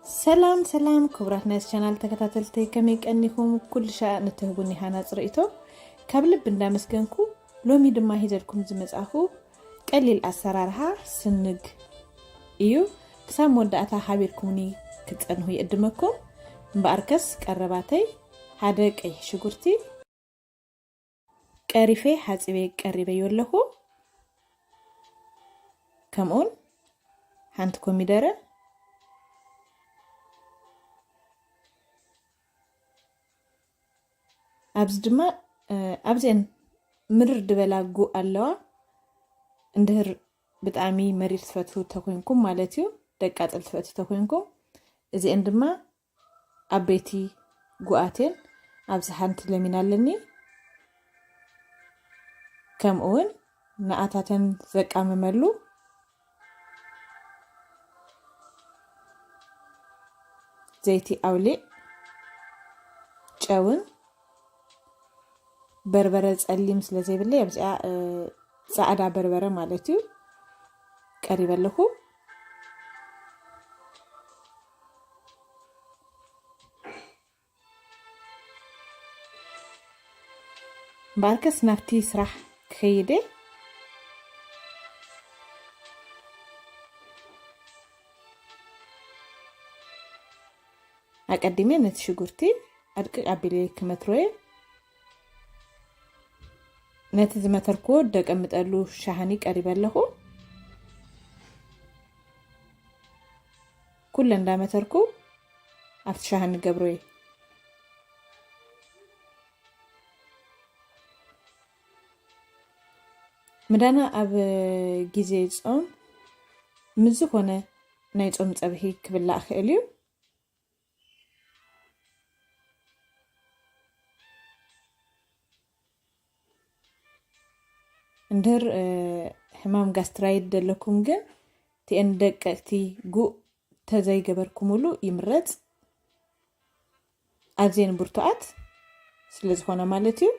ሰላም ሰላም ክቡራት ናይ ቻናል ተከታተልቲ፣ ከመይ ቀኒኹም? ኩሉ ሻ ንትህቡኒ ሃናጽ ርእይቶ ካብ ልቢ እንዳመስገንኩ፣ ሎሚ ድማ ሂዘልኩም ዝመጻኹ ቀሊል ኣሰራርሃ ስንግ እዩ። ክሳብ መወዳእታ ሓቢርኩምኒ ክትጸንሑ ይእድመኩም። እምበኣርከስ ቀረባተይ፣ ሓደ ቀይሕ ሽጉርቲ፣ ቀሪፌ ሓጺበ ቀሪበዮ ኣለኹ። ከምኡውን ሓንቲ ኮሚደረ። ኣብዚ ድማ ኣብዚአን ምርር ድበላ ጉእ ኣለዋ። እንድህር ብጣዕሚ መሪር ትፈትፉ ተኮይንኩም ማለት እዩ፣ ደቃጽል ትፈትፉ ተኮይንኩም፣ እዚአን ድማ ዓበይቲ ጉኣቴን ኣብዚ ሓንቲ ለሚን ኣለኒ። ከምኡ እውን ንኣታተን ዘቃምመሉ ዘይቲ ኣውሊዕ፣ ጨውን በርበረ ጸሊም ስለ ዘይብለይ ኣብዚኣ ጻዕዳ በርበረ ማለት እዩ ቀሪበ ኣለኹ። እምበኣርከስ ናብቲ ስራሕ ክኸይደ ኣቀዲመ ነቲ ሽጉርቲ ኣድቅቅ ኣቢለ ክመትሮየ። ነቲ ዝመተርክዎ ደቀምጠሉ ሻሃኒ ቀሪበ ኣለኹ። ኩለ እንዳመተርኩ ኣብቲ ሻሃኒ ገብሮየ። ምዳና ኣብ ግዜ ጾም ምስ ዝኾነ ናይ ጾም ጸብሒ ክብላዕ ክእል እዩ። እንድር ሕማም ጋስትራይድ ዘለኩም ግን ቲኤን ደቀቅቲ ጉእ ተዘይገበርኩምሉ ይምረጽ። ኣብዜን ብርቱዓት ስለ ዝኾነ ማለት እዩ።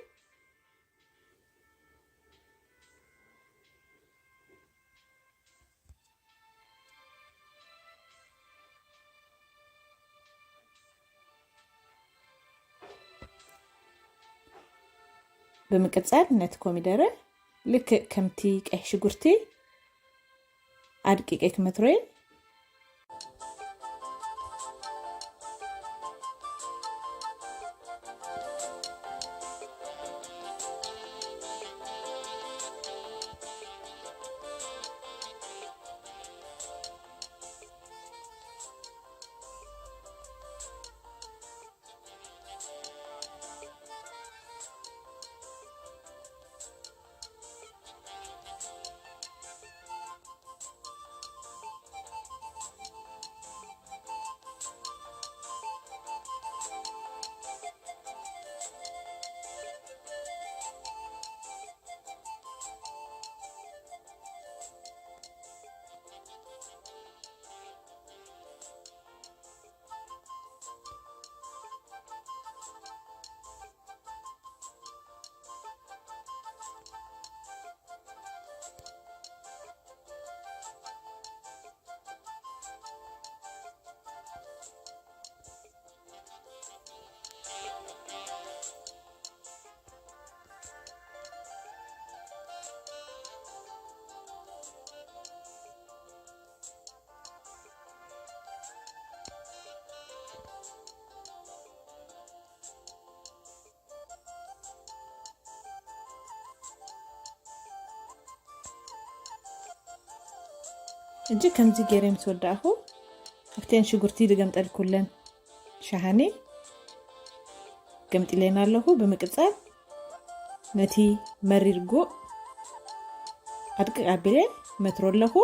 ብምቅጻል ነቲ ኮሚደረ ልክእ ከምቲ ቀይሕ ሽጉርቲ ኣድቂቀ ክመትሮየ። እጂ ከምዚ ገይረ ምስ ወዳእኹ ኣብተን ሽጉርቲ ዝገምጠልኩለን ሸሃኒ ገምጢለን ኣለኹ። ብምቅጻል ነቲ መሪር ጉእ ኣድቅቅ ኣቢለ መትሮ ኣለኹ።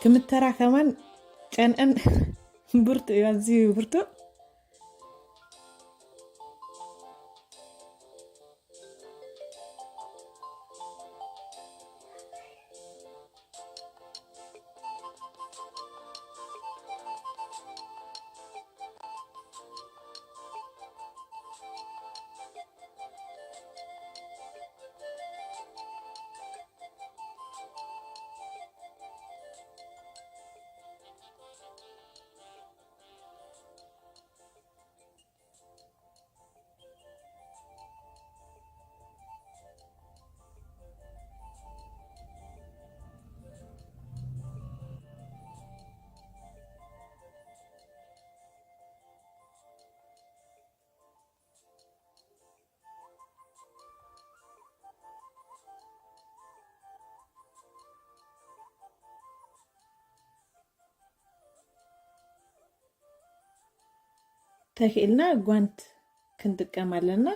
ክምተራ ከማን ጨንአን ብርቱ እዩ፣ ኣዝዩ ብርቱ። ተኽኢልና ጓንት ክንጥቀም ኣለና።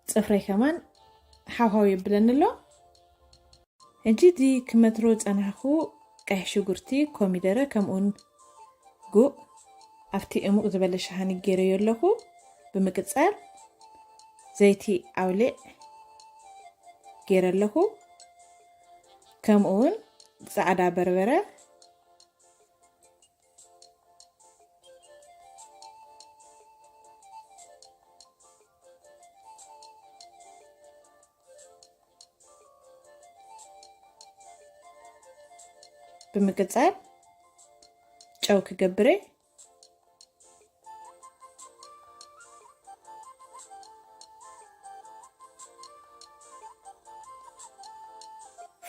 ጽፍረይ ከማን ሓውሃው የብለኒ ኣሎ። ሕጂ እቲ ክመትሮ ጸናሕኩ ቀይሕ ሽጉርቲ፣ ኮሚደረ፣ ከምኡውን ጉእ ኣብቲ እሙቕ ዝበለ ሸሃኒ ገይረዮ ኣለኹ። ብምቅጻል ዘይቲ ኣውሊዕ ገይረ ኣለኹ። ከምኡውን ጻዕዳ በርበረ። ብምቅጻል ጨው ክገብረ።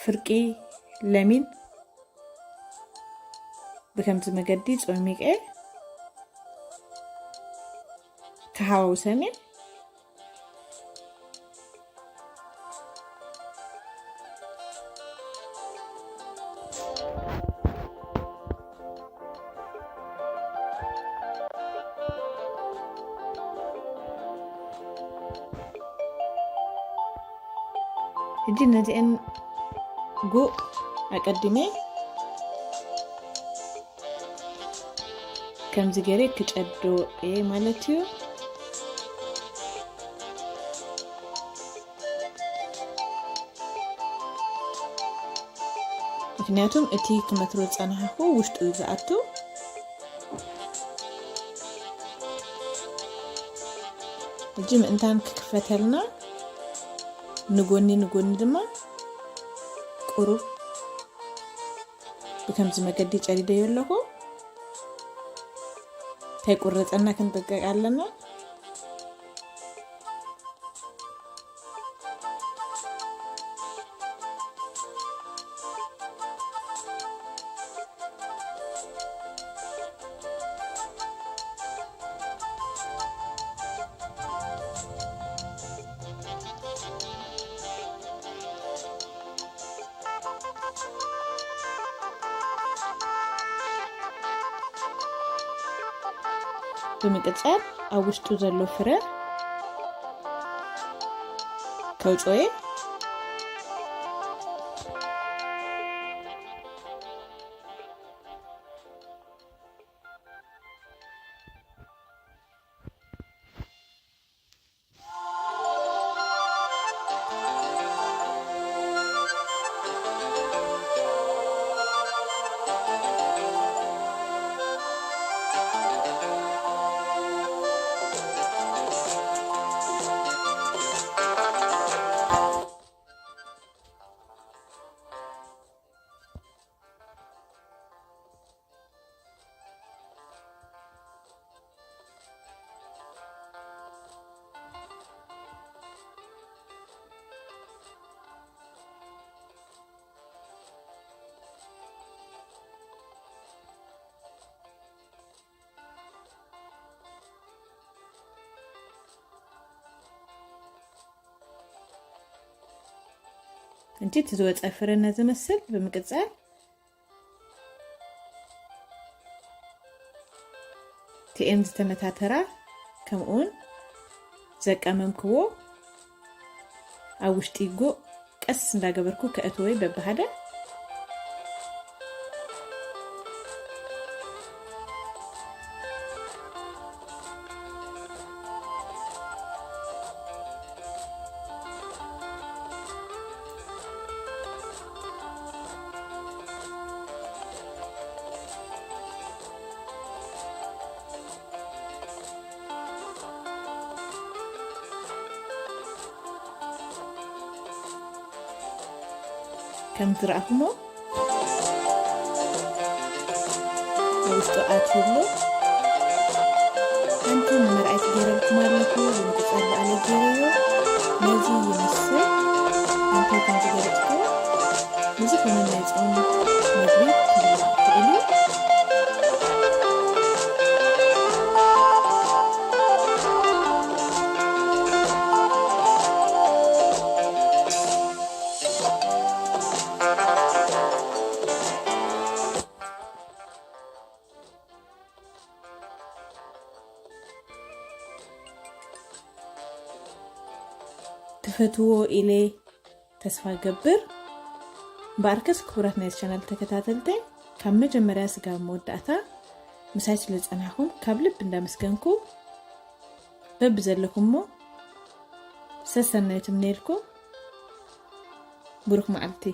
ፍርቂ ለሚን ብከምዚ መገዲ ጾሚቀ ክሃዋውሰኒ። ሕጂ ነዚአን ጉእ ኣቀዲመ ከምዚ ገይረ ክጨዶ እየ ማለት እዩ። ምክንያቱም እቲ ክመትሮ ዝጸናሕኩ ውሽጡ እዩ ዝኣቱ። ሕጂ ምእንታን ክክፈተልና ንጎኒ ንጎኒ ድማ ቁሩብ ብከምዚ መገዲ ጨዲደዮ ኣለኹ። ከይቁረጸና ክንጥንቀቅ ኣለና። ብምቅጻል ኣብ ውሽጡ ዘሎ ፍረ ከውጽኦ እየ። እንጂ እቲ ዝወፀ ፍረ ነዚ መስል ብምቅፃል ቲኤም ዝተመታተራ ከምኡውን ዘቃመምክዎ ኣብ ውሽጢ ጉእ ቀስ እንዳገበርኩ ከእትወይ በብሃደ። ከም ዝረኣኹሞ ውሽጡ ኣትዩሉ። ሓንቲ ንመርኣይት ገይረልኩም ኣለኹ። ብምቅጻል በዓለ ገይረዮ። ነዚ ይመስል። እንታይ ከም ዝገለጽኩ ንዝኾነ ናይ ጾም መግቢ ክብላዕ ይኽእል እዩ። ፈትዎ ኢለ ተስፋ ገብር። እምበኣርከስ ክቡራት ናይ ቻናል ተከታተልተይ፣ ካብ መጀመርያ ስጋብ መወዳእታ ምሳይ ስለ ዝጸናሕኩም ካብ ልብ እንዳመስገንኩ፣ በብዘለኹሞ ሰሰናዩ ትምነየልኩም። ብሩኽ መዓልቲ።